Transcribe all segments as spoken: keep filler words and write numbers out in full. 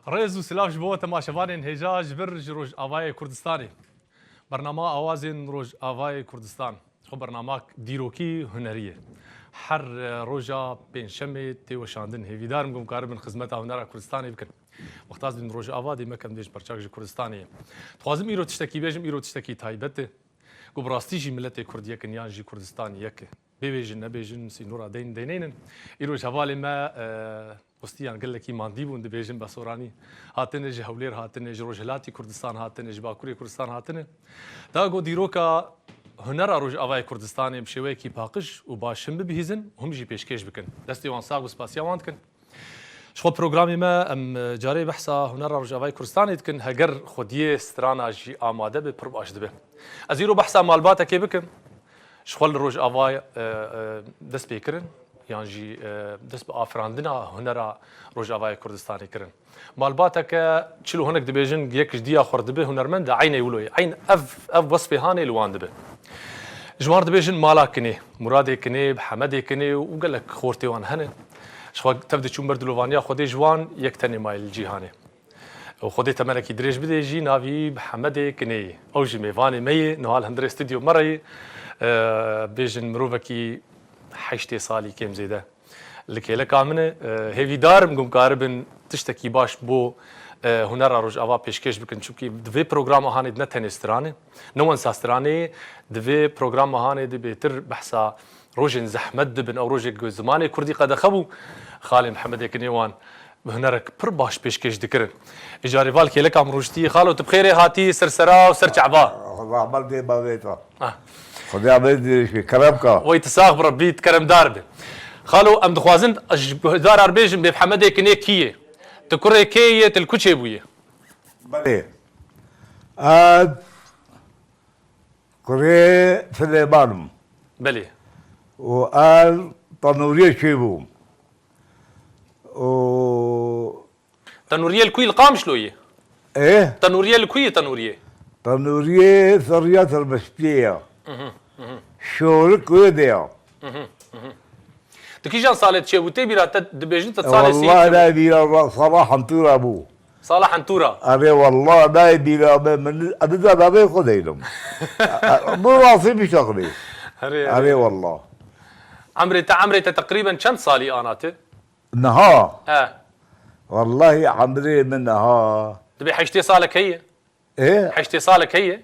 Rêz û silav ji bo temaşevanên hêja ji vir ji Rojavayê Kurdistanê. Bernama Awazên Rojavayê Kurdistan. Xwe bernamak dîrokî hunerî ye. Her, e, roja pêncşemê tê weşandin. Hêvîdar im ku em karibin xizmeta hunera Kurdistanê bikin. Wexta ez dibin Rojava dê me kem dê ji parçak ji Kurdistanê ye. Dixwazim îro tiştekî bêjim, îro tiştekî taybet e. Ku bi rastî jî miletê Kurd yek in yan jî Kurdistan yek e. Bêbêjin, nebêjin, sînora deyn, deyneynin. Îro ji hevalê me, e, Dostiyan gelekî mandî bûn, dibêjin be soranî. Hatine ji Hewlêr, hatine ji Rojhilatî Kurdistan, hatine ji Bakurê Kurdistan hatine. Da got dîroka hunera Rojavayê Kurdistanê bi şêweyekî paqij û baş him bibihîzin û him jî pêşkêş bikin. Destê wan sax û spasiya wan dikin. Ji xwe programê me em, e, carê behsa hunera Rojavayê Kurdistanê dikin. Heger xwediyê strana jî amade be, pir baş dibe. Ez îro behsa malbatekê bikim. Ji xwe li Rojava, e, e, dest pê kirin, yan jî, e, dest bi afirandina hunera Rojavayê Kurdistanê kirin. Malbateke çil û hinek dibêjin, yek ji diya xwe dibe hunermend e, eynê wilo ye. Eyn ev, ev wesfê hanê li wan dibe. Ji wan dibêjin mala kinê, Muradê kinê, Hemedê kinê û gelek xortê wan hene. Ji xwe tev diçûn ber dilovaniya Xwedê ji wan yek tenê maye li cîhanê. Û Xwedê temenekî dirêj bidê jî navî Mihemedê Kineyî. Ew jî mêvanê me yê, niha li hundirê stûdyo me re yê. E, bêjin mirovekî heştê salî kêm zêde li kêleka min e. E, hêvîdar im ku em karibin tiştekî baş bo, e, hunera Rojava pêşkêş bikin. Çimkî di vê programa hanê de ne tenê stran e, ne wensa stranê ye. Di vê programa hanê de bêtir behsa rojên zehmet dibin. Ew rojê ku zimanê kurdî qedexe bû, xalê Mihemedê Kinê wan bi hunerek pir baş pêşkêş dikirin. Îcarê val kêleka min rûştî, xalo, tu bi xêrê hatî, ser sera û ser çava. Rahmet dê bavê te. Ah. Xuda bê dirêj bê, kerem ka. Wey tu sax bi Rebbî, tu keremdar be. Xalo, em dixwazin ji guhdara re bêjin, bê Mihemedê Kinê kî ye? Tu kurê kê yê, tu li ku çêbûyî? Belê. Ez kurê Silêman im. Belê. Û ez tenûriyê çêbûm. Û Tenûriyê li ku yî, li Qamişlo yî? Ê? Tenûriyê li ku yî, tenûriyê? Tenûriyê Serriya Sermeştiyê ya. Mhm, mhm. Şorik wê de ya. Mhm, mhm. Tu kîjan salê çêbû? Tê bîra te dibêjin te salê sê Wallahi çêbû? Ne bîra ra-, sala Hentûra bû. Sala Hentûra? Erê wallah, nayê bîra me, min, ez dida navê xwe deynim. Bu rastî bişaxlî. Erê, erê. Erê wallah. Emrê te, emrê te teqrîben çend salî ana tu? Niha? He. Wallahî emrê min niha. Dibê heştê salek heye? Ê? Heştê salek heye?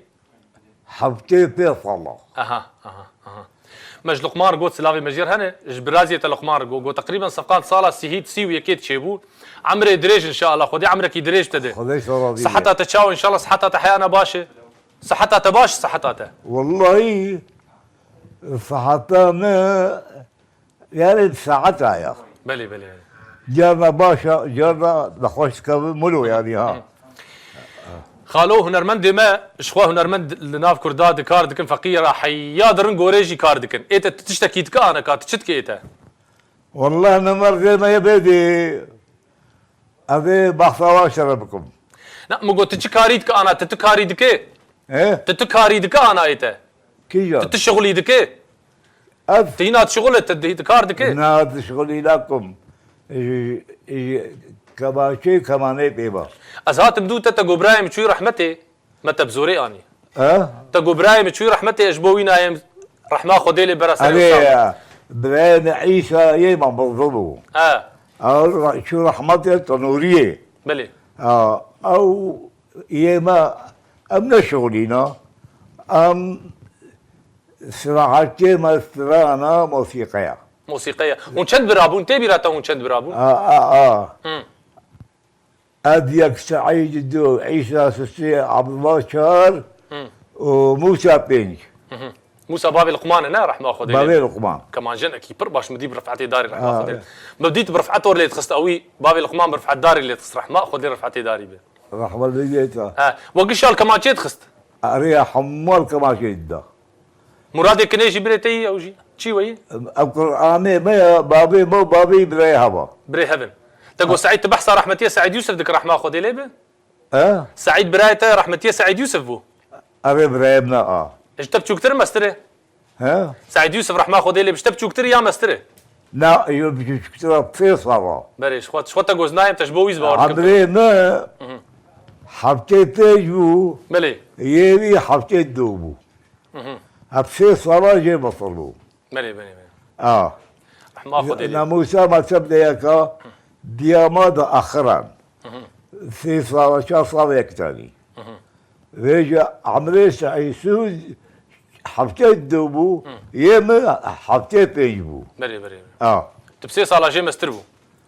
Heftê pê sala. Aha, aha, aha. Me ji Luqman re got, silavê me jê re hene, ji biraziyê te Luqman re got, got, teqrîben sefqan sala sihî, sî û yekê çêbû. Emrê dirêj inşallah, Xwedê emrekî dirêj te de. Xwedê şerafî be. Siheta te çawa inşallah, siheta te heyana baş e? Siheta te baş, siheta te? Wallahî, siheta me Yani saet aya. Belê, belê, belê. Carna baş e, carna nexweş dikeve milo yani ha. Xalo, hunermendê me, ji xwe hunermend li nav Kurda di kar dikin, feqîra heya dirin gorê jî kar dikin. Ê te tu tiştekî dike aneka, tu çi dike ê te? Wallah ne merdê me ye bêdî. Ez ê behsa wan şere bikim. Na, min got, tu çi karî dike ana, tu, tu karî dike? He? Tu, tu karî dike ana ê te? Kîjan? Tu, tu şixulî dike? Ez Tu hîna dişixule, tu di-, di kar dike? Na, dişixulî nakim. Ji, ji kemaşê kemanê pê ba. Ez hatim dû te, te go birayê min çûyî rehmetê, me te bi zorê anî. He? Te go birayê min çûyî rehmetê, ez ji bo wî nayêm rehma Xwedê lê bera serê Erê, wisa. Ya, birayê min Îsa yê me mezin bû. He. Ew re-, çû rehmetê tenûriyê. Belê. Ha, ew yê me, em neşixulîna. Em Sirahatê me strana mosîqeya. Mosîqeya. Hûn çend bira bûn? Tê bîra te hûn çend bira bûn? A, a, a. Hı. Ez yek, Seîd du, Îsa sisê, Abdullah çar Hı. û Mûsa pênc. Hı hı. Mûsa bavê Luqman e, ne? Rehma Xwedê lê. Bavê Luqman. Kemanjenekî pir baş, min dî bi rifetê darî rehma Ha, Xwedê. evet. Min dît bi rifet orê lê dixist, ewî bavê Luqman bi rifet darî lê dixist, rehma Xwedê rifetê darî be. Rahmet bêjê te. He, we gişal kemançê dixist. Erê, hemû al kemançê dida. Muradê kinê jî birê te yî ew jî. Çî we yî? Ev Qur'anê me ya, babê me û babê birayê heva. Birê hevin. Te got Seîd, tu behsa rehmetiyê Seîd Yûsif dikir, rehma Xwedê lê be? He? Seîd birayê te rehmetiyê Seîd Yûsif bû. Erê birayê min a. Ji te biçûktir mestir e? He? Seîd Yûsif rehma Xwedê lê be, ji te biçûktir ya mestir e? Na, yo, bi küçük taraf pê sava. Berê, ji xwe, ji xwe te goz nayêm, te ji bo wî zî bawer dikim. Emrê me heftê pênc bû, Belê. Yê wî heftê du bû. Hep sê sala jê mesil bû. Belê, belê, belê. A. Rehma Xwedê lê. Namûsa me çep de yeka, diyama de axiran. Sê sala, çar sala yek tanî. Vêca emrê Seîsû heftê du bû, yê min heftê pênc bû. Belê, belê. A. Tu bi sê sala jê mestir bû.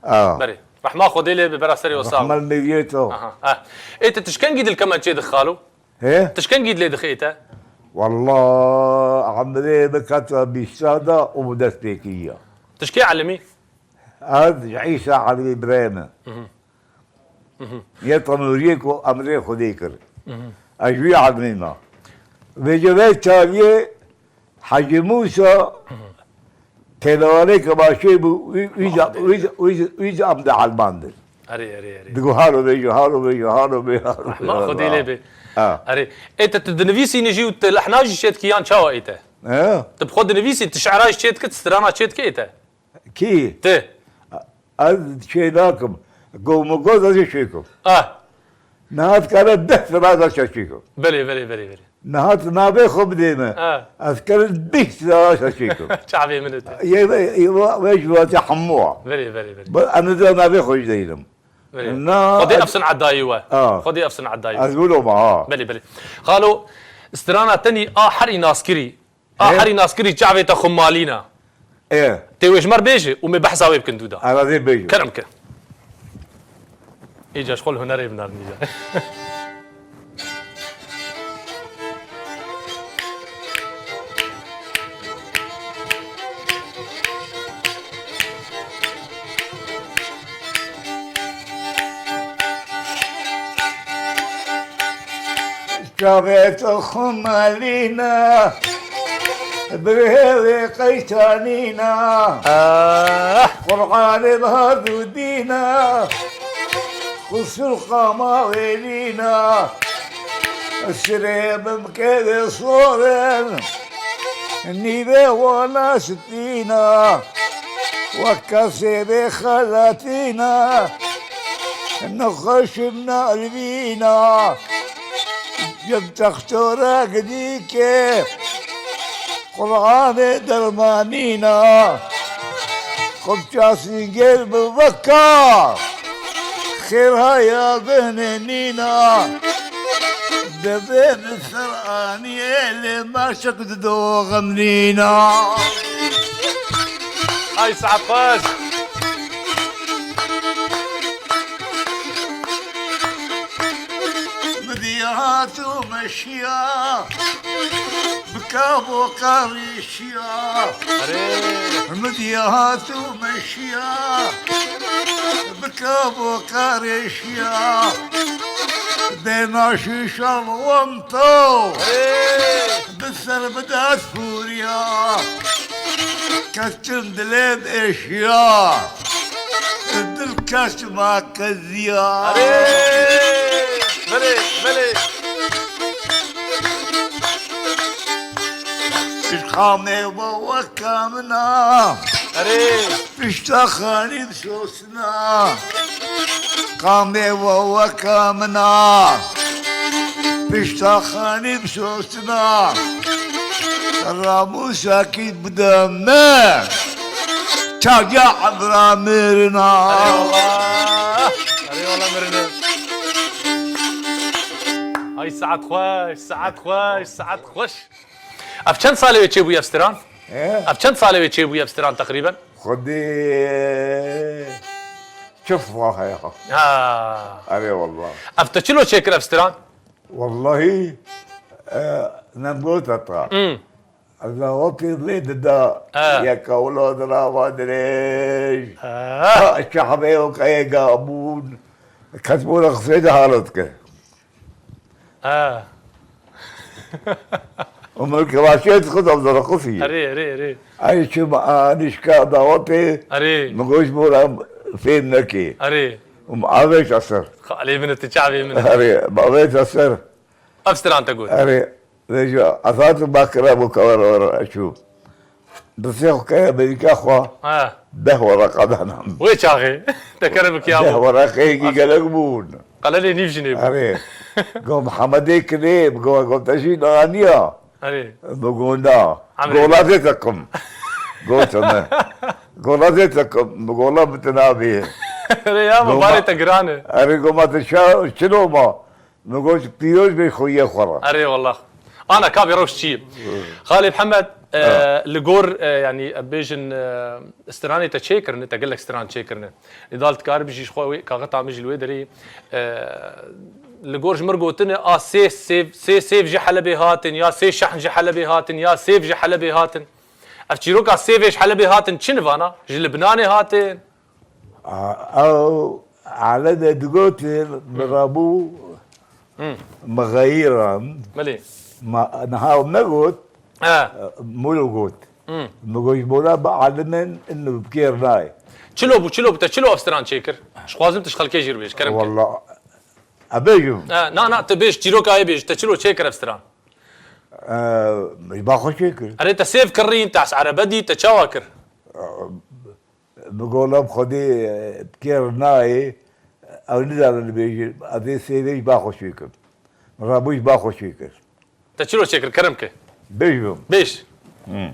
A. Berê. Rehma Xwedê lê bi bera serê we sax. Rehma meviyê to. Aha. Eh. Ê te tişkengî dil kemençê dixalo? He? Tişkengî dilê dixê te? Wallah, emrê min keta bîsta da û bi dest pê kiriya. Tişkê elimî? Ez Îsa Elî birayê min. Yê Tenûriyê ku emrê Xwedê kir. Ez wî elimî me. Vêce vê çaviyê Hecî Mûsa Têlewanê Kebaşê bû, wî, wî, wî, wî, wî, wî em de elmandin. Erê, erê, erê. Digo halo bêje, halo bêje, halo bê, halo bê, Rehma halo Xwedê bê. Lê bê. Ha. Erê. Ê te tu dinivîsînî jî û tu lehna jî çêdikî yan çawa ê te? He? Tu bi xwe dinivîsî, tu şi'ra jî çêdikî, tu strana çêdikî ê te? Kî? Ti. Ez çê nakim. Go min got ez ê çêkim. Ah. Niha dikare deh sala ez çêkim. Belê, belê, belê, belê. Niha tu navê xwe bidê me. Ha. Ez karim bîst sala ez çêkim. Çavê min ê te. Yê ve, yê ve, ve ji wate hemû a. Belê, belê, belê. Ba, em de navê xwe jî deynim. Belê. Na, Xwedê ez ev sin'et dayî we. Ha. Xwedê ev sin'et dayî we. Ez wilo ma, ha. Belê, belê. Xalo, strana tenî a herî naskirî. A Ê? Herî naskirî çavê te xwe malîna. Ê. Tê wê ji me re bêje û me behsa wê bikin dû da. Ara dê bêje. Kerem ke. Îca ji xwe li hunerê binarnî ca. Çavê te xwe malîna, bi hêlê qeytanîna. Ah! Qur'anê bi hardû dîna, qusur qama wêlîna. Sirê bimkê dê sorin, nîvê wana şitîna. Wek kesê bê xeletîna, nexweşim nalvîna. Cem textora gidîkê, Qur'anê dermanîna. Xubça sîngêr bi veka, xêr haya binê nîna. Dibê bi ser aniyê lê meşik dido xemlîna. Ay saet xweş. Min diya tu meşiya, bi kabo qarîşiya. Erê. Min diya tu meşiya, bi kabo qarîşiya. Bê naşîşan wam to. Erê. Bi ser bi dest pûriya. Keçim dilê eşiya. Dil keç ma qeziya. Erê! Belê, belê. Pişt qamê we weka min a. Erê! Pişta xanî bi sosna. Qamê we weka min a. Pişta xanî bi sosna. Ramûsakî bide me. Çaca evra mirina. Erê wala. Erê wala mirine. Ay saet xweş, saet xweş, saet xweş. Ev çend salê wê çêbûye ev stiran? He? Ev çend salê wê çêbûye ev stiran teqrîben? Xwedê çift vaxe ya. Ha. Erê wala. Ev te çilo çêkir ev stiran? Wallahî, e, nemgota ta. Hmm. Ez lawakê lê dida. E. Yeka wilo di rava dirêj. E. Ha, şehbê û qeyê gabûn. Kes bû re qisê de halo dike. E. Û min kilaşê dixist, ez direqisî. Erê, erê, erê. Ay çi ma anîşka dawetê. Erê. Min goş bora fêm nekê. Erê. Û min avêt ser. Xalê min, tu çavê min. Erê, min avêt ser. Ev stiran te got. Erê, vêca, ez hatim bakira bû kewera were, ez çûm. Bi sê xwe keye Amerîka xwe. Ha. Deh wereqa dana min. Wê çaxê. Te kere bi kiya Deh bû. Wereqeyekî gelek bûn. Qelelê nîv jî nêbû. Erê. Go Mihemedê kirê, go, go te jî aniya. Erê. Bi go na. Emre. Gola zê tekim. Go çeme. Gola zê tekim. Bi gola bi te nabê. Erê ya, go ma barê te giran e. Erê, go ma te ça, çilo ma. Min got, pîroz bê xweyê xwe re. Erê wallah. Ana ka vê rewş çi ye? Xalê Mihemed, e, li gor, e, yanî, em bêjin, e, stranê te çêkirine, te gelek stran çêkirine. Lê dal dikaribî jî ji xwe wê kaxeta min jî li wê derê, e, li gor ji mir gotine, a sê sêv, sê sêv ji Helebê hatin, ya sê şehn ji Helebê hatin, ya sêv ji Helebê hatin. Ev çîroka sêvê ji Helebê hatin çi nivana? Ji Libnanê hatin? A, ew Elebe digotin, min rabû, Hmm. min xeyiran, Belê. ma, niha ew negot, He. mûlo got. Hmm. Min got, ji bona bi alimin inu bi kêr nayê. Çilo bû, çilo bû, te çilo ev stran çêkir? Ji xwazim tu ji xelkê jî bêj, kerem ke. Wallah, ebêjim. He, na, na, tu bêj, çîroka yê bêj, te çilo çêkir ev stran? E, ji ba xwe çêkir. Erê, te sêv kirîn, te ez erebe dî, te çawa kir? Bi gola bi Xwedê, e, bi kêr nayê, ew nizanin dibêjin, ez ê sêvê ji ba xwe çêkim. Min rabû ji ba xwe çêkir. Te çilo çêkir, kerem ke? Bêj bim. Bêj. Hmm.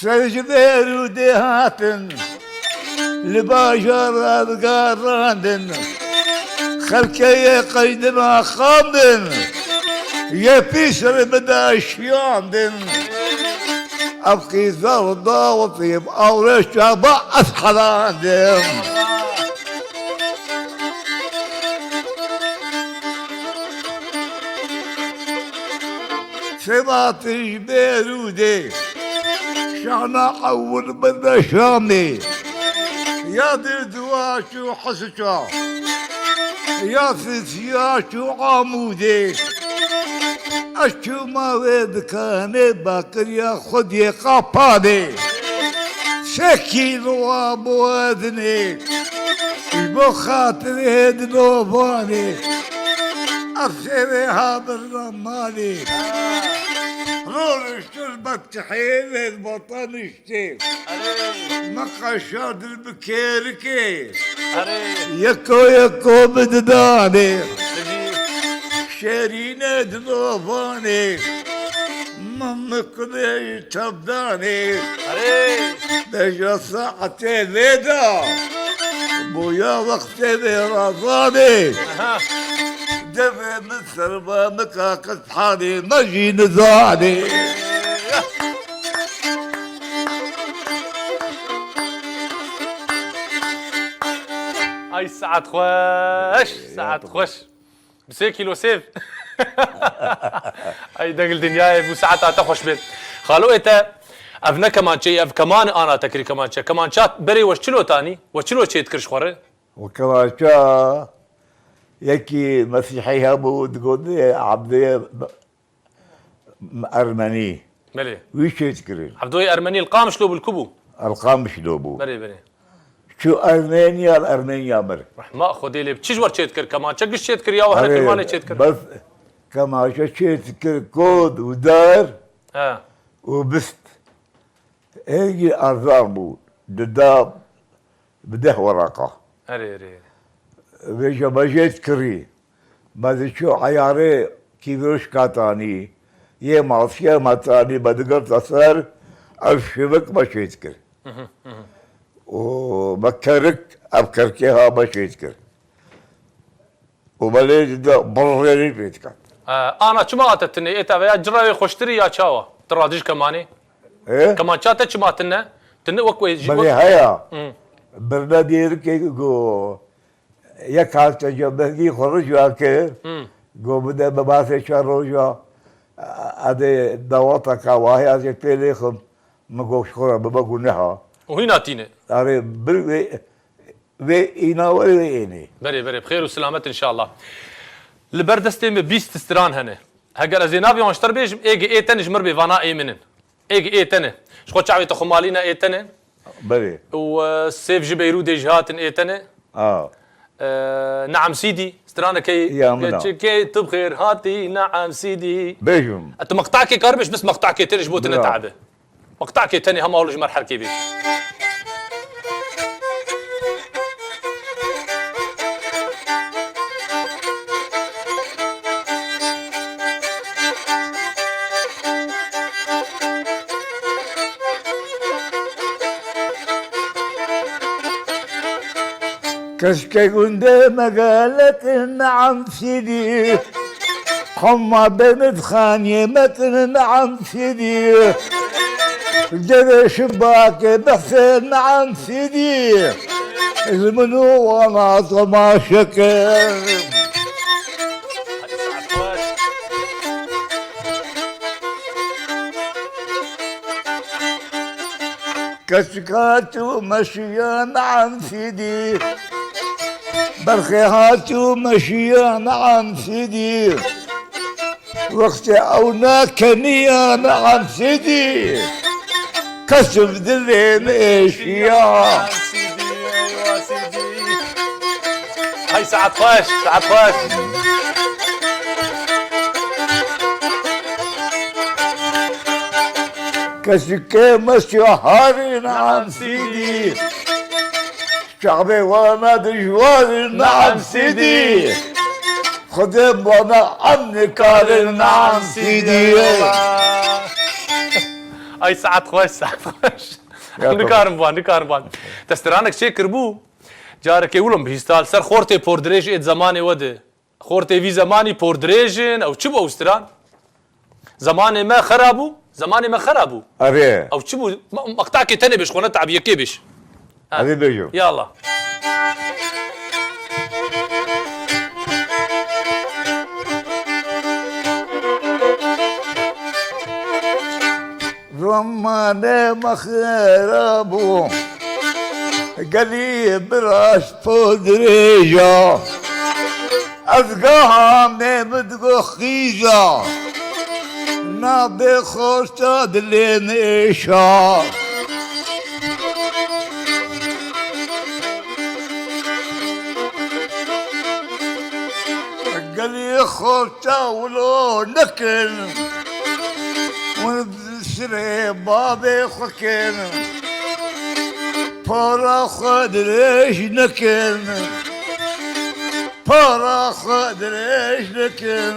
Ser ji berûdê hatin, li bajara digarandin, xelkê yê qeydina xandin, yê pîşrî bide şiyandin. Ev qîza û dawetî bi awre çaba ez helandim. Sêma tij bêrûdê, şana ewil bide Şamê. Ya di duwa çû Hisiça, ya sisiya çû Amûdê. Ez çûma wê dikanê bakiriya xwediyê qapanê. Sê kîlo a bo edinê, ji bo xatirê dilovanê. Ev sêvê ha birna malê. Rol şir bet çihê vê bata niştê. Min qeşa dil bi kêrikê. Yeko yeko bi didanê. Şêrîne dilovanê. Min mikinê çavdanê. Erê. Beja saetê vê de. Boya wextê vê razanê. Aha. Devê min serva min kaqet halê me jî nizanê. Ay saet xweş, saet xweş. Bi sê kîlo sêv. Ay deng li dinyayê bû, saeta te xweş bê. Xalo ê te, ev ne kemançe ye, ev keman e ana te kirî kemançe. Kemança berê we çilo tanî, we çilo çê dikir ji xwe re? Û kemança yekî mesîhî hebû, digot, Ebdê Ermenî. Belê. Wî çê dikirin. Evdoyê Ermenî li Qamişlo bû, li ku bû? Li Qamişlo bû. Belê, belê. Çû Ermeniya, li Ermeniya mir. Rehma Xwedê lê bi çi ji wer çê dikir? Kemançe giş çê dikir ya we here Erê, filmanê çê dikir? Bes kemançe çê dikir, kod û dar He. û bist. Hêgî erzan bû. Dida bi deh wereqa. Erê, erê. Vêca me jê dikirî. Me diçû eyarê kîvroşka tanî, yê masiya me tanî, me digirta ser, ev şivik me çê dikir. Hı hı, hı hı. Û me kerik, ev kerkê ha me çê dikir. Û me lê dida birrêrî pê diket. E, ana çima ate tune? Ê te veya cira wê xweştirî ya çawa? Tu radij kemanê? Ê? Kemança te çima tune? Tune wek wê jî Belê wek heya. Hı. Birine dêrikê go, yek hafte cem bengî xwe rij ya kir. Hı. Go bide me basê çar roja. Edê dawata ka wahê ez ê pê lêxim. Min go ji xwe re bibe guneha. Û hîna tîne. Erê, bir wê vê îna were vê ênê. Berê, berê, bi xêr û silamet inşallah. Li ber destê me bîst stran hene. Heger ez ê navê wan ji te re bêjim, êgê ê tenê ji mir bê vana ê min in. Êgê ê tenê. Ji xwe çavê te xwe malîna ê tenê. Belê. Û, e, sêv ji Beyrûdê jî hatin ê tenê. A. E, Naam Sîdî, stranekê Ya min a. Keçikê tu bi xêr hatî, Naam Sîdî. Bêjim. E, tu meqtakê kar bêj, bes meqtakê tenê ji bo tu ne Bira. tabe. Meqtakê tenê hema ji mer herkê bê. Keşke günde megalet Naam Sîdî. Hema bemit xanî metin Naam Sîdî. Gere şibakê behsê Naam Sîdî. Ji min û wana temaşe kir. Keçika tu meşiya Naam Sîdî. Berxê hat û meşiya Naam Sîdî. Wextê ew nakeniya Naam Sîdî. Kes bi dilê min êşiya. Hay saet xweş, saet xweş. Kesikê me şaharî Naam Sîdî. Çavê wana dijwar Naam Sîdî. Xwedê bana em nikarin Naam Sîdî. Ay saet xweş, saet xweş. Ya, nikarim van, nikarim van. Te stranek çê kiribû. Carekê wilo bihîsta li ser xortê pordirêj ê di zemanê we de. Xortê vî zemanî pordirêj in, ew çi bû ew stran? Zemanê me xera bû, zemanê me xera bû. Erê. Ew çi bû? Ma-, maqtakê tenê bêj, xwe ne tabî yekê bêj. Ha. Erê bêjim. Ya Allah. Zemanê me xera bû. Gelî bira ji po dirêja. Ez gaha me min digo xîja. Nabê xorta dilê min êşa. Gelî xorta wilo nekin. Hûn sirê bavê xwe kin. Para xwe dirêj nekin. Para xwe dirêj nekin.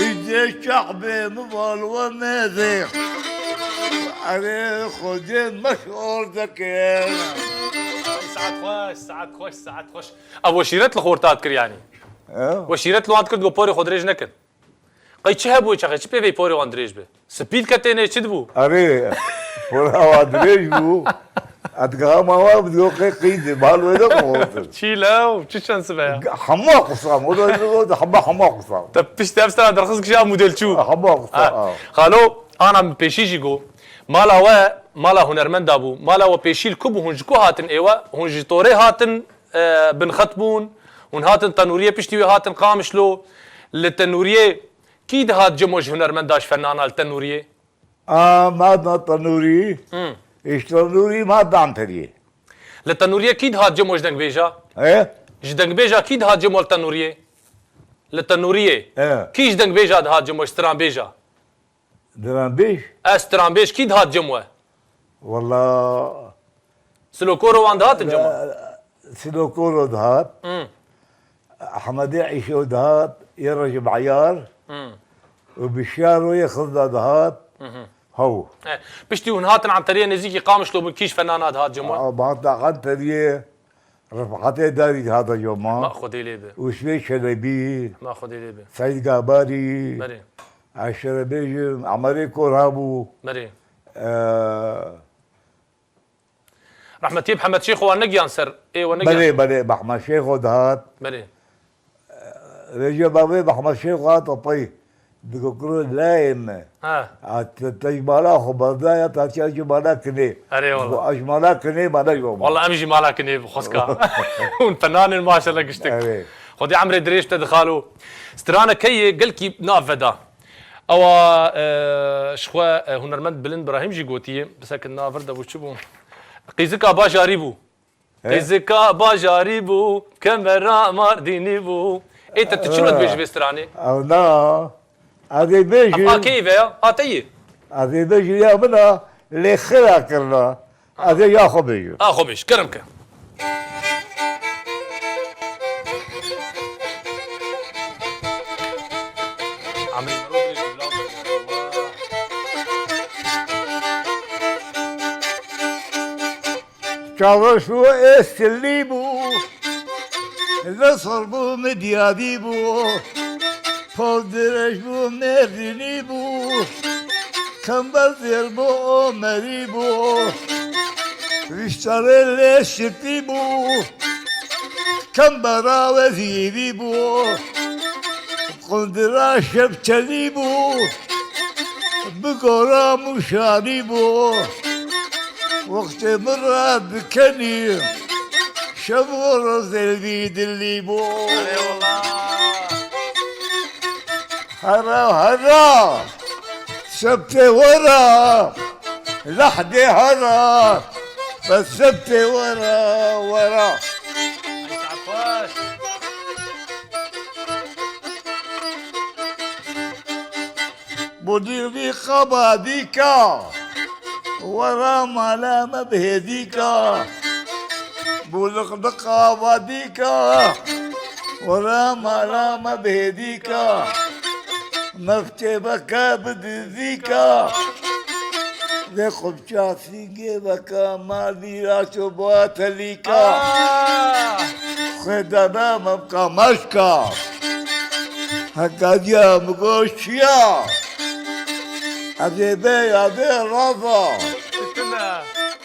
Îdê çaxbê min val we mêzê. Erê Xwedê me şor dekin. Saet xweş, saet xweş, saet xweş. Ev weşîret li xorta dikir yanî? He? Weşîret li wan dikir, digo porê xwe dirêj nekin. Qey çi hebû çaxê? Çi pê vê porê wan dirêj be? Spî diketêne, çi dibû? Erê, pora wan dirêj bû. Edgama wan bi digo qey qîd e, bal wê de xortir. Çî lew, çi şans be ya? Hema qusam, o da digo hema, hema qusam. Te pişt ev sera derxiz kişa model çû. Hema qusam, Ha. ha. Xalo, ana min pêşî jî go. Mala we, mala hunermenda bû. Mala we pêşî li ku bû? Hûn ji ku hatin êwe? Hûn ji Torê hatin, e, binxet bûn. Hûn hatin tenûriyê, piştî wê hatin Qamişlo. Li tenûriyê kî dihat cem we ji hunermenda, ji fenana li tenûriyê? A, ma da tenûrî. Hmm. Îş tenûrî ma da Anteriyê. Li tenûriyê kî dihat cem we ji dengbêja? He? Ji dengbêja kî dihat cem we li tenûriyê? Li tenûriyê. He. Kî ji dengbêja dihat cem we, ji stranbêja? Stranbêj? Ez stranbêj kî dihat cem we? Walla. Silokoro wan dihatin cem we? Silokoro dihat. Hmm. Ehmedê Îşo dihat, yê Recib Eyar. Hmm. Û Bişaroyê Xizda dihat. Mhm. Haw. E, piştî hûn hatin Anteriyê nêzîkî Qamişlo bûn, kî ji fenana dihat cem we? A, hata Anteriyê. Rifqetê Darî hate coma. Ma Xwedê lê be. Ûsmê Çelebî. Ma Xwedê lê be. Seîd Gabarî. Berê. Ez şere bêjim, Emerê Kor hebû. Berê. Eee, Rehmetî Mihemed Şêxo wan negiyan ser. Ê we negiyan. Belê, belê, Mehmed Şêxo dihat. Berê. Rêje bavê Mehmed Şêxo hat pey. Digo kuro layê me. Ha. A te, te ji mala xwe berdaya, ta çiya ji mala kinê. Erê wala. Digo, a ji mala kinê, mala ji bo me. Wala em jî mala kinê bi xwezka. Hûn tenanên maşallah giştik. Erê. Xwedê emrê dirêj te dixalo. Strana keyê gelkî nav veda. Ewa, e, ji xwe, e, hunermend Bilind Birahîm jî gotiye. Bisekin nav vir de bû çi bû? Qîzika bajarî bû. He? Qîzika bajarî bû, kemera Mardînî bû. Ê te tu çi dibêjî vê stranê? Ew na. Ez ê bêjim. Ev a keyî ve ya? A te yê? Ez ê bêjim ya min a, lê xira kirina. Ez ê ya xwe bêjim. A xwe bêj, kerem ke. Amrê Mero bêj, bila bêj. Çaveş bû, êstilî bû, li sor bû, midyadî bû, pol dirêj bû, mêrdînî bû, kembel zêr bû, omerî bû, vîştarê lê şitî bû, kembera wezîrî bû, qundira şepçelî bû, bi gora mûşanî bû. Wextê min re dikenî, şev û roz zêlvî dilî bû. Erê wala. Hera, hera, sebtê wera, lehdê hera, bes sebtê wera, wera. Bû dîrî qaba dîka, were mala me bihêdîka. Bû liqliqa va dîka, were mala me bihêdîka. Mevçê veke bi dizîka. Vê xubça sîngê veke ma dîra ço ba telîka. Ah! Xwê dana me bika meşka. Heka diya min got çiya. Ez ê bê ya bê raza. Çitin e?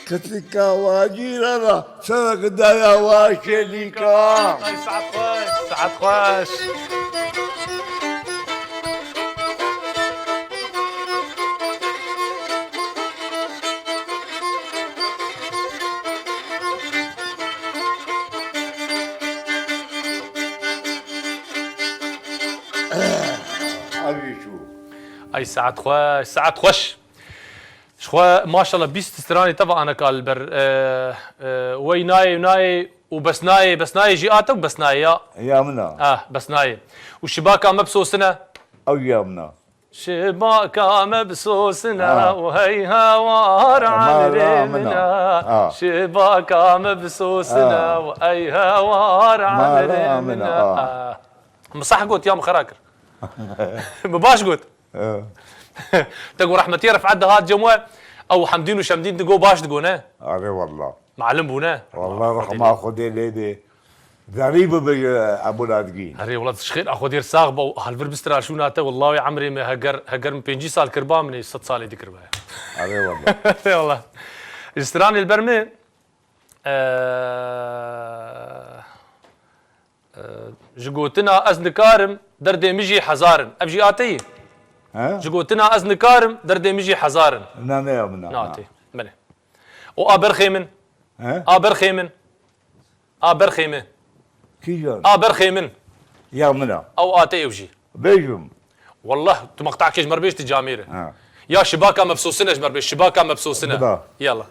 Kitika wa cîrana, serek daya wa şêlîka. Ay, saet xweş, saet xweş. Evî çû. Ay, saet xweş, saet xweş. Ji xwe maşallah bîst stranê te ve aneka li ber, e, e, wey nayê, nayê û bes nayê, bes nayê jî a te û bes nayê ya? Ya min a. Ah, bes nayê. Û şibaka me bi sosin e? Ew ya min a. Şibaka me bi sosin e Ha. û hey hewar Emar emrê a min min a. e. Ha. Şibaka me bi sosin e Ha. û hey hewar Emar emrê a min min e. a. Ah. Min sah got ya min xera kir? Min baş got? Eh. Te got rehmetiyê Refet dihat cem we, ew Hemdîn û Şemdîn digo baş digo ne? Erê wallah. Malim bû ne? Wallah rehma Xwedê lê bê. Zerî bibe ji Ebû Ladgî. Erê wallah ji xêr a Xwedê sax be û halvir bistir a şûna te, wallah wê emrê me heger, heger min pêncî sal kirba min ê sed salê dikirbe. Erê wallah. Erê wallah. Ji stranê li ber min, eh, Ee, ji gotina ez nikarim, derdê min jî hezar in. Ev jî a te yî? He? Ji gotina ez nikarim, derdê min jî hezar in. Na, ne ya min a. Na, a te. Belê. O a berxê min. He? A berxê min. A berxê min. Kîjan? A berxê min. Ya min a. Ew a te ew jî. Bêjim. Wallah, tu meqtakê ji me re bêj, tu camêr e. Ha. Ya şibaka me bi sosin e ji me re bêj, şibaka me bi sosin e. Bila. Yalla.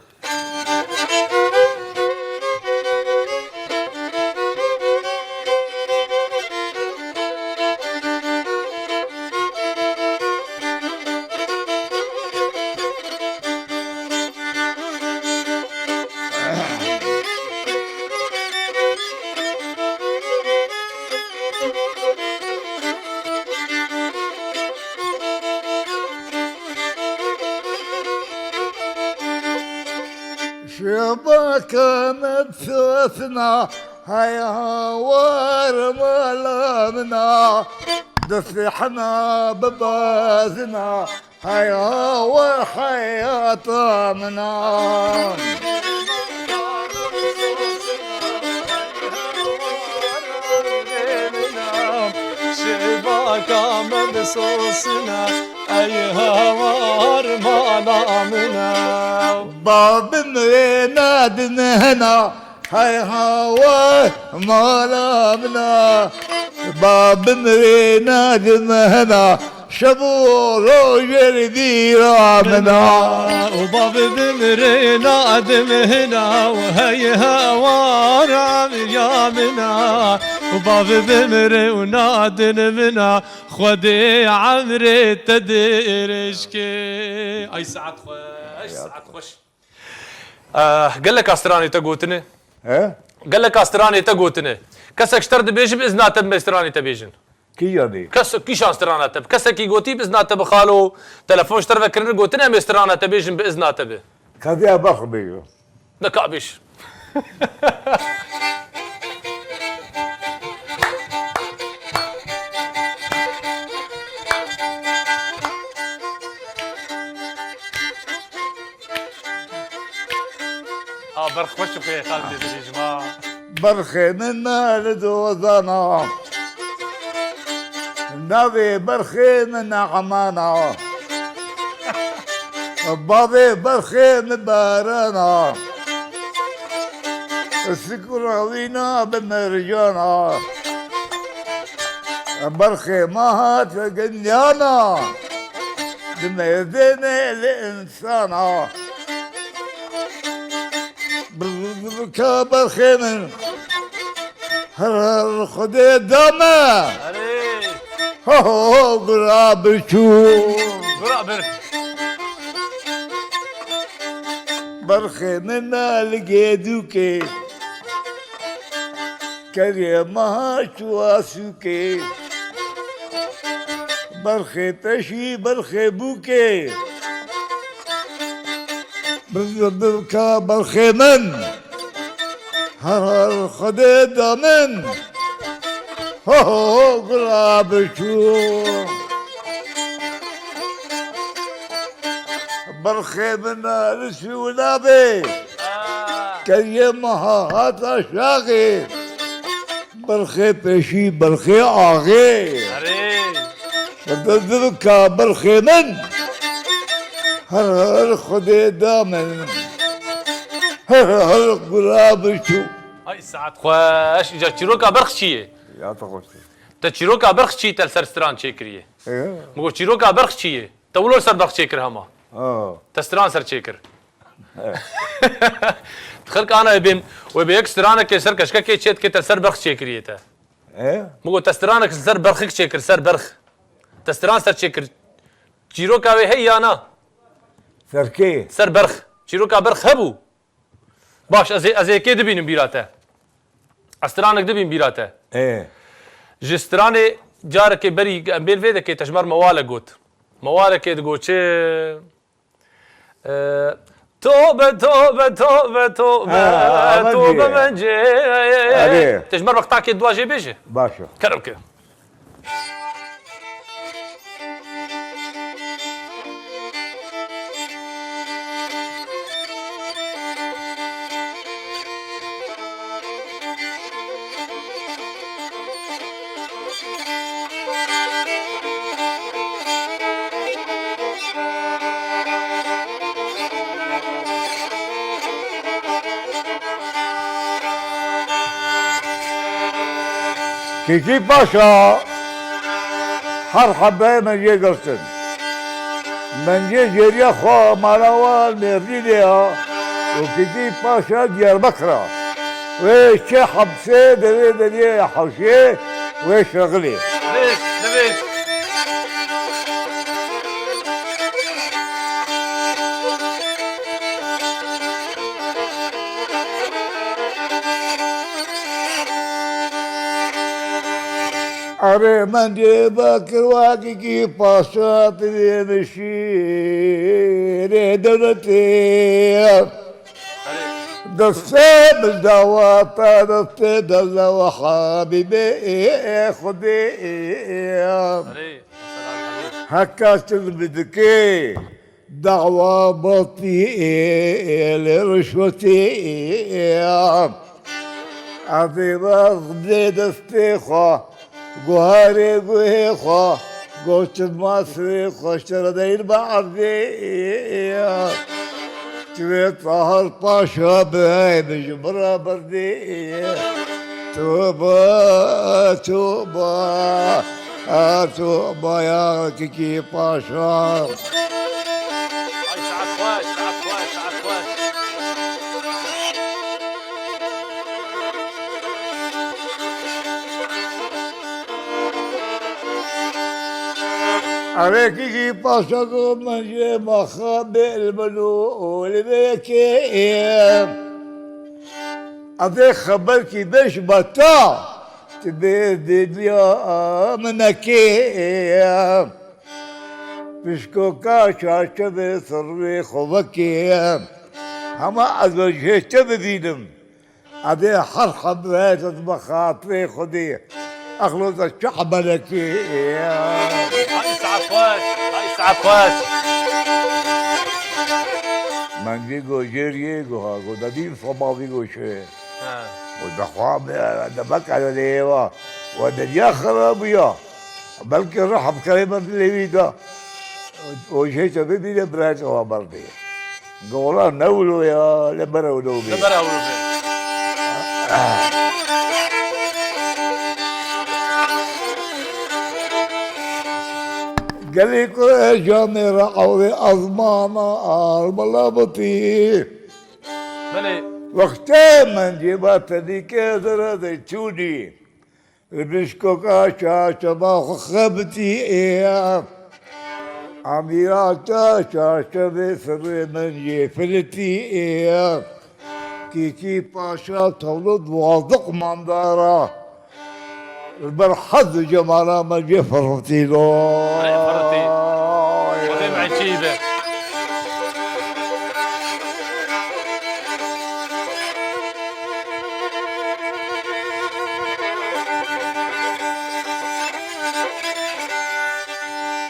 Şibaka me bi sosin e, hey hawar mala min e, di sihna bi bazin e, hey hawar heyata min e. Aka me bisosina, ey hawar mala min e. Ba bimrê nadin hena, hey hawar mala min e. Ba bimrê nadin hena, şev û rojê li bîra min e. Û bavê bimrê nadim hina û hey hewara min ya min e. Û bavê bimrê û nadim min e. Xwedê emrê te dirêj ke. Ay saet xweş, saet xweş. Eh, gelek a stranê te gotine. He? Gelek a stranê te gotine. Kesek ji te re dibêje bi izna te em ê stranê te bêjin. Kî yanî? Kes, kîjan strana te bi? Kesekî gotî bi izna te bi xalo, telefon ji te re vekirine gotine em ê strana te bêjin bi izna te bi. Kadiya bax bêjo. Nika bêj. Ha, berx xweş bixê, xaltê dilê ji ma. Berxê min me li dozana. Navê berxê min Eman a. Bavê berxê min Baran a. Sikura wîna bi mercan a. Berxê me hate gindan a. Di mêzê me li insana. Bi, bi, bi, ka berxê min. Her, her Xwedê da me. Erê. Ho, ho, ho, gura birçû. Gura bir. Berxê min me li gêdûkê. Kerê meha çûwa sûkê. Berxê peşî berxê bûkê. Bi, bi, bi, ka berxê min. Her, her Xwedê da min. Ho, ho, ho, gula biçû. Berxê min li sûna bê. Kerê meha hata şaxê. Berxê peşî, berxê axê. Erê. Bi, bi, bi, ka berxê min. Her, her Xwedê da min. Her, her gula biçû. Ay saet xweş. Îca çîroka berx çi ye? Ya te xweş. Te çîroka berx çi te li ser stran çêkiriye? Ee. Min got çîroka berx çi ye? Te wilo li ser berx çêkir hema? Aa. Te stran ser çêkir. Xelk ana wê bêm, wê bê yek stranekê ser keşkekê çê dike te li ser berx çêkiriye te. Ee. Min got te stranek li ser berxik çêkir, ser berx. Te stran ser çêkir. Çîroka wê hey ya na? Ser kê? Ser berx. Çîroka berx hebû. Baş, ez ê, ez ê kê dibînim bîra te. Ez stranek dibînim bîra te. Ê. Ji stranê carekê berî em bên vê dekê te ji me re mewalek got. Mewalekê digot çi? Ee, tobe, tobe, tobe, tobe, Ha, tobe bence. Erê. Te ji me re bextakê dua jê bêje. Baş e. Kerem ke. Kîkî Paşa her hebeyê min yê girtin. Min yê jêriya xwe mala wan Mêrdînê ya û Kîkî Paşa Diyarbekir a. Wê çê hepsê derê derê hewşê wê şixilê. Divêt, divêt. Erê mendê bakir wakî paşa divê min şîrê dewletê. Destê min dawa ta destê dewle we Habîbê Xwedê. Heka çil bidikê. Dawa batî lê rişwetî. Ez ê vexdê destê xwe Guharê guhê xwe, goşt masrê xwe, şeredeyr be erdê. Çivê Tahir Paşa be, bi ji min re birdê. Toba, toba, a toba ya Kikî Paşa. Ay, saet xweş, saet xweş, saet xweş. Erê Kikî Paşa go min jê mexabê li min û li vê yekê. Evê xeberkî beş beta, ti bê dinya min nekê. Pişkoka çarçevê sirrê xwe vekê. Hema ez ji hê te bibînim. Evê her xebre ez bi xatirê Xwedê. Exlo te çi emelekê. Ay saet xweş, ay saet xweş. Min vî go jêr yê guha, go dedî sema vî go şê. Ha. Û dixwa be, de bek ez lê êva. We dinya xirab bûya. Belkî ruh bi kerê me dilê wî da. Û jê te bibîne birayê te wa berdê. Gola ne wilo ya, li ber ewlo bê. Li ber ewlo bê. Gelê ku ez camê re ewrê ezmana al bila bitî. Belê. Wextê min cêba tenîkê zere de çûnî. Li pişkoka çarçeva xwe xebitî ê. Amîrata çarçevê sirrê min jê filitî ê. Kîkî Paşa tewlo duwazdeh qumandara. Li ber hez û cemala me cê firritî lo. Ay, firritî. Xwedê me çî be.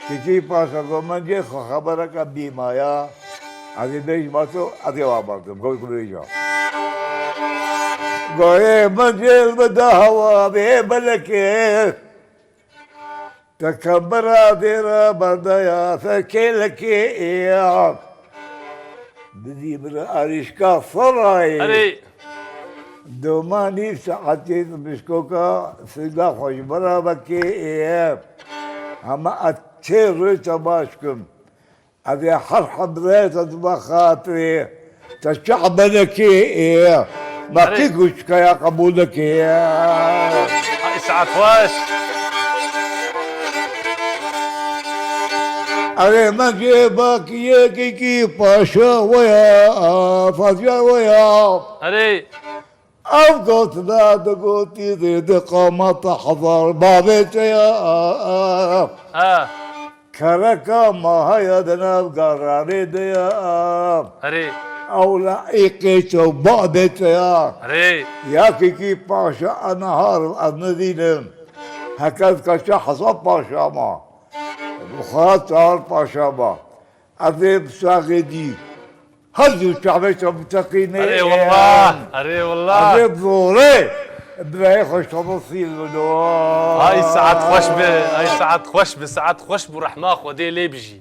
Kîkî Paşa go min cê xwe xebereke bîmaya. Ez ê bêjim, ez ê, ez ê wa berdim. Goy ku bêja. Goyê min cêl bide hewa bê belekê. Te kembira dêra berdaya ser kêlekê ya. Bidî min arîşka serayê. Erê. Doma nîv saetê pişkoka singa xwe ji min re vekê. Hema ez çê rê te baş kim. Evê her hebre te dibe xatirê. Te çi emelekê ê? Me Erê. Kî goşkaya qebûl nekê? Ay, saet xweş. Erê, me cê bak yekî Paşa we ya, Fazya we ya. Erê. Ev gotina digotî dê di qamata hezar bavê te ya. Ha. Kereka mahaya di nav garanê de ya. Erê. Ew la îqê çew babê te ya. Erê. Yakîkî Paşa enahar ez nizînim. Heke dikaşa hesab Paşa ma. Xwe Tahir Paşa ma. Ez ê bi saxê dî. Her du çavê te biteqîne. Erê wallah, erê wallah. Ez ê bi zorê birayê xwe ji te bixînim. Ay saet xweş be, ay saet xweş be, saet xweş bû, rehma Xwedê lê bijî.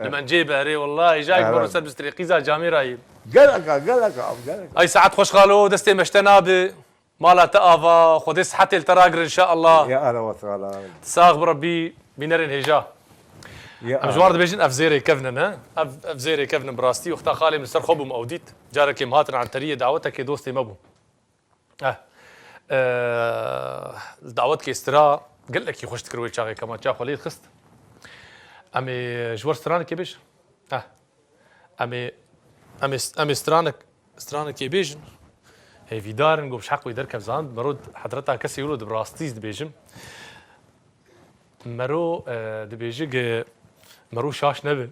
Li min cê be, erê wallah, hêjayek biro ser bi strê qîza camêrayî. Gelek a, gelek a, gelek a. Ay saet xweş xalo, destê me ji te nabe. Mala te ava, Xwedê sihetê li te ragire inşallah. Ya Allah ve Teala. Sax bi Rebbî, bînerên hêja. Ya Em ji wan re Allah. Dibêjin ev zêrê kevn in, he? Ev, ev zêrê kevn in bi rastî. Wexta xalê min li ser xwe bûm ew dît. Carekê em hatin Enteriyê dawetekê dostê me bû. Eh. Eh, li dawetkê stira gelekî xweş dikir wê çaxê kemançeya xwe lê dixist. Em ê ji wir stranekê bêjin. Eh. Em ê, em ê, em ê stranek, stranekê bêjin. Hêvîdar in, ku bi heq wê derkev zand. Mero hedreta kesê wilo di bi rastî dibêjim. Mero, e, dibêje ki Mero şaş nebe.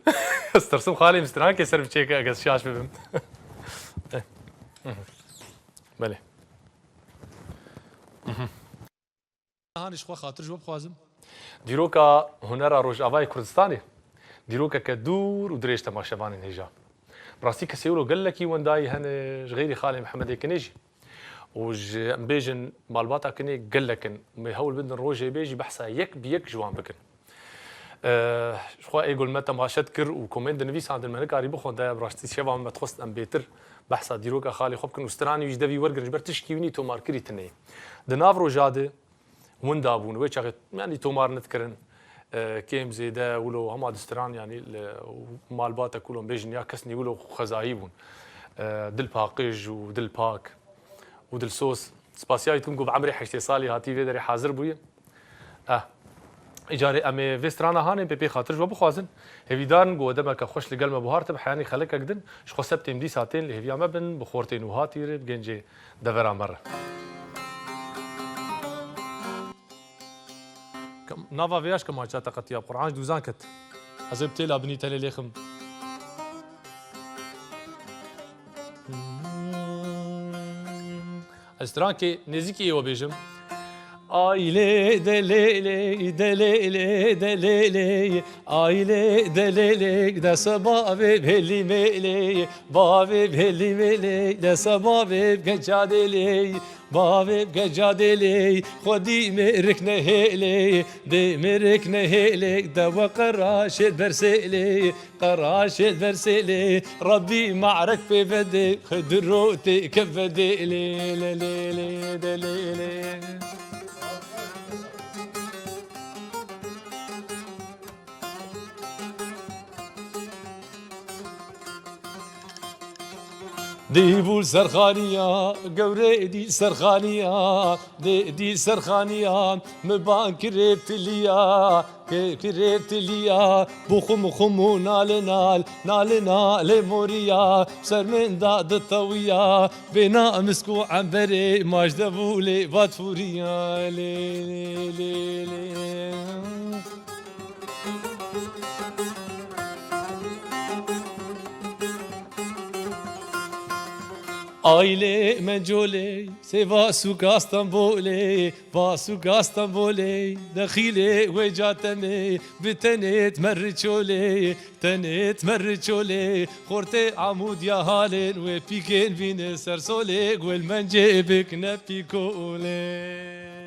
Ez tirsim xalê min stranekê ser biçêke, eger şaş bibim. Eh. Belê. Hanî ji xwe xatir ji we bixwazim. Dîroka hunera Rojavayê Kurdistanê, dîrokeke dûr û dirêj temaşevanên hêja. Bi rastî kesê wilo gelekî wendayî hene, ji xeyrî xalê Mihemedê Kinê jî. Û ji, em bêjin, malbata kinê gelek in. Em ê hewl bidin rojê bê jî behsa yek bi yek ji wan bikin. Eee, ji xwe ê gul me temaşe dikir û komên dinivîsandin me nikarî bixwin, de bi rastî şeva me dixwest em bêtir behsa dîroka xalê xwe bikin û stranê wî ji devî wergirin, ji ber tişkî wî nî tomarkirî tune ye. Di nav roja de winda bûn, wê çaxê, yanî tomar nedikirin, eee, kêm zêde wilo hema di stran, yanî li malbata ku wilo em bêjin ya kesnî wilo xwezayî bûn. Eee, dil paqij û dil pak û dilsoz. Spasiya wî dikim ku bi emrê heştê salî hatî vê derê hazir bûye. Eh. Îcarê em ê vê strana hanê pê pê xatir ji we bixwazin. Hêvîdar in ku we demeke xweş li gel me buhar te bi heyanî xelekek din. Ji xwe sebtên dîsa tên li hêviya me bin, bi xortên wiha tî re, bi gencê devera me re. Kam-, nava vê yaş kemaça te qetiya bi Qur'an ji dûzan ket. Ez ê bi têla binî tenê lêxim. Ez strankê nêzîkî ê we bêjim. Ailê de lê lê, de lê lê, de lê lê. Ailê de lê lê, de se bavê bêlî mêlê. Bavê bêlî mêlê, de se bavê geca dê lê. Bavê geca dê lê, xwedî mêrik nehêlê. Dê mêrik nehêlê, de we qeraşê bersêlê. Qeraşê bersêlê, Rebbî me'rek pê vedê, xidiro tê kevedê lê, lê, lê, lê, de lê, lê. Dî bû serxaniya, gewrê dî serxaniya, dê dî serxaniya, mi ban kirê tiliya. Kê kirê tiliya, bu xum xum û nali nal, nali nalê moriya, ser min da ditewiya, bêna misk û emberê, majdevûlê vatfûriya, lê, lê, lê, lê. Ailê me colê, sêva sûka Stenbolê, va sûka Stenbolê, dexîlê wê catemê, bi tenêt merri çolê, tenêt merri çolê, xortê Amûdiya halên wê pîkên bîne ser solê, Guelmencê bikne pîkolê.